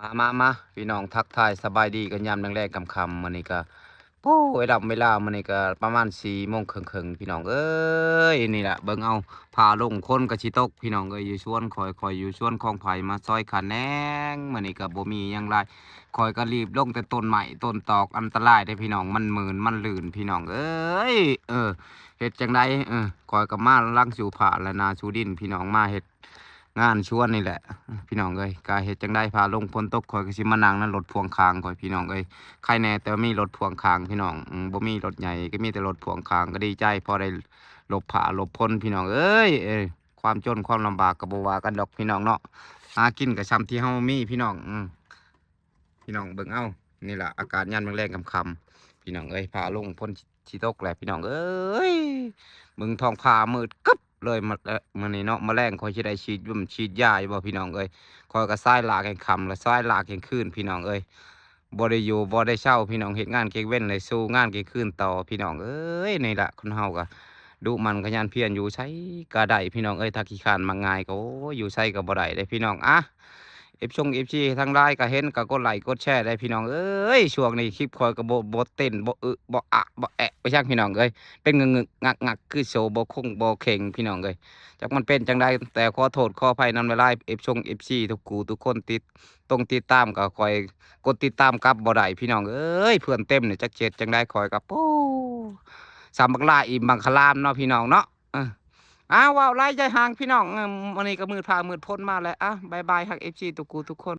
ມາ ມາ ມາ ພີ່ນ້ອງ ທັກທາຍສະບາຍດີກັນຍາມແລງໆຄ່ຳໆ ມື້ນີ້ກະ ໂອ້ ເວລາ ເວລາມື້ນີ້ກະປະມານສີ່ໂມງເຄິ່ງໆ ພີ່ນ້ອງເອີຍ. ນີ້ລະ ເບິ່ງເອົາ ຟ້າລົງ ຝົນກະຊິຕົກ ພີ່ນ້ອງເອີຍ. ຢູ່ສວນຂ້ອຍ ຂ້ອຍຢູ່ສວນຂອງໄຜ່ ມາຊອຍຂະແໜງ. ມື້ນີ້ກະບໍ່ມີຫຍັງຫຼາຍ ຂ້ອຍກະລີບລົງແຕ່ຕົ້ນໄມ້ຕົ້ນຕອກ ອັນຕະລາຍເດ້ພີ່ນ້ອງ ມັນມື່ນມັນລື່ນ ພີ່ນ້ອງເອີຍ. ເອີ ເຮັດຈັ່ງໃດ ເອີ ຂ້ອຍກະມາຫຼັງສູ່ຟ້າ ແລະ ນາສູ່ດິນ ພີ່ນ້ອງ ມາເຮັດ ງານສວນນີ້ແຫຼະ ພີ່ນ້ອງເອີຍ. ກະເຮັດຈັ່ງໃດ ຟ້າລົງຝົນຕົກ ຂ້ອຍກະຊິມານັ່ງນຳລົດພ່ວງຂ້າງຂ້ອຍ ພີ່ນ້ອງເອີຍ. ໃຄແນ່ແຕ່ວ່າມີລົດພ່ວງຂ້າງ ພີ່ນ້ອງ ອືມ ບໍ່ມີລົດໃຫຍ່ ກະມີແຕ່ລົດພ່ວງຂ້າງ ກະດີໃຈ ພໍໄດ້ຫຼົບຟ້າຫຼົບຝົນ ພີ່ນ້ອງເອີຍ. ເອີ ຄວາມຈົນຄວາມລຳບາກກະບໍ່ວ່າກັນດອກ ພີ່ນ້ອງເນາະ ຫາກິນກະຊ່ຳທີ່ເຮົາມີ ພີ່ນ້ອງ ອືມ ພີ່ນ້ອງເບິ່ງເອົາ. ນີ້ລະ ອາກາດຍາມແລງໆຄ່ຳໆ ພີ່ນ້ອງເອີຍ. ຟ້າລົງ ຝົນຊິຕົກແຫຼະ ພີ່ນ້ອງເອີຍ. ເບິ່ງທ້ອງຟ້າມືດກຶບ ເລີຍ ມາ ເອີ ມື້ນີ້ເນາະ ມາແລງຂ້ອຍຊິໄດ້ສີດຢົມສີດຢາຢູ່ບໍ່ ພີ່ນ້ອງເອີຍ. ຂ້ອຍກະສາຍລາກແຫ່ງຄ່ຳ ແລະ ສາຍລາກແຫ່ງຄືນ ພີ່ນ້ອງເອີຍ. ບໍ່ໄດ້ຢູ່ບໍ່ໄດ້ເຊົາ ພີ່ນ້ອງ ເຮັດງານກາງເວັນ ແລະ ສູ້ງານກາງຄືນຕໍ່ ພີ່ນ້ອງເອີຍ. ນີ້ລະ ຄົນເຮົາກະດຸໝັ່ນຂະຫຍັນພຽນ ຢູ່ໃສກະໄດ້ ພີ່ນ້ອງເອີຍ. ຖ້າຂີ້ຄ້ານມັກງ່າຍກະ ໂອ້ຍ ຢູ່ໃສກະບໍ່ໄດ້ເດ້ ພີ່ນ້ອງ. ອະ ເອັຟຊົງ ເອັຟຊີ ທັງຫຼາຍກະເຫັນກະກົດໄລ້ກົດແຊໄດ້ ພີ່ນ້ອງເອີຍ. ຊ່ວງນີ້ຄລິບຂ້ອຍກະບໍ່ ບໍ່ເຕັ້ນ ບໍ່ອຶ ບໍ່ອະ ບໍ່ແອະ ໄປຈັ່ງ ພີ່ນ້ອງເອີຍ. ເປັນງຶກໆງັກໆຄືໂຊບໍ່ຄົງບໍ່ເຄັ່ງ ພີ່ນ້ອງເອີຍ. ຈັກມັນເປັນຈັ່ງໃດ ແຕ່ຂໍໂທດຂໍອະໄພນຳຫຼາຍໆ ເອັຟຊົງ ເອັຟຊີ ທຸກຜູ້ທຸກຄົນ ຕິດຕົງຕິດຕາມ ກະຂ້ອຍກົດຕິດຕາມກັບບໍ່ໄດ້ ພີ່ນ້ອງເອີຍ. ເພື່ອນເຕັມນີ້ ຈັກຊິເຮັດຈັ່ງໃດ ຂ້ອຍກະ ໂອ້ ສ່ຳບັກຫຼ້າອີ່ມບັກຄະລາມເນາະ ພີ່ນ້ອງເນາະ. ເອີ ອ້າວ ເວົ້າຫຼາຍໃຈຫ່າງ ພີ່ນ້ອງ ເອີ ມື້ນີ້ກະມືດຟ້າມືດຝົນມາແລ້ວ. ອະ ບາຍບາຍ ຮັກ ເອັຟຊີ ທຸກຜູ້ທຸກຄົນ.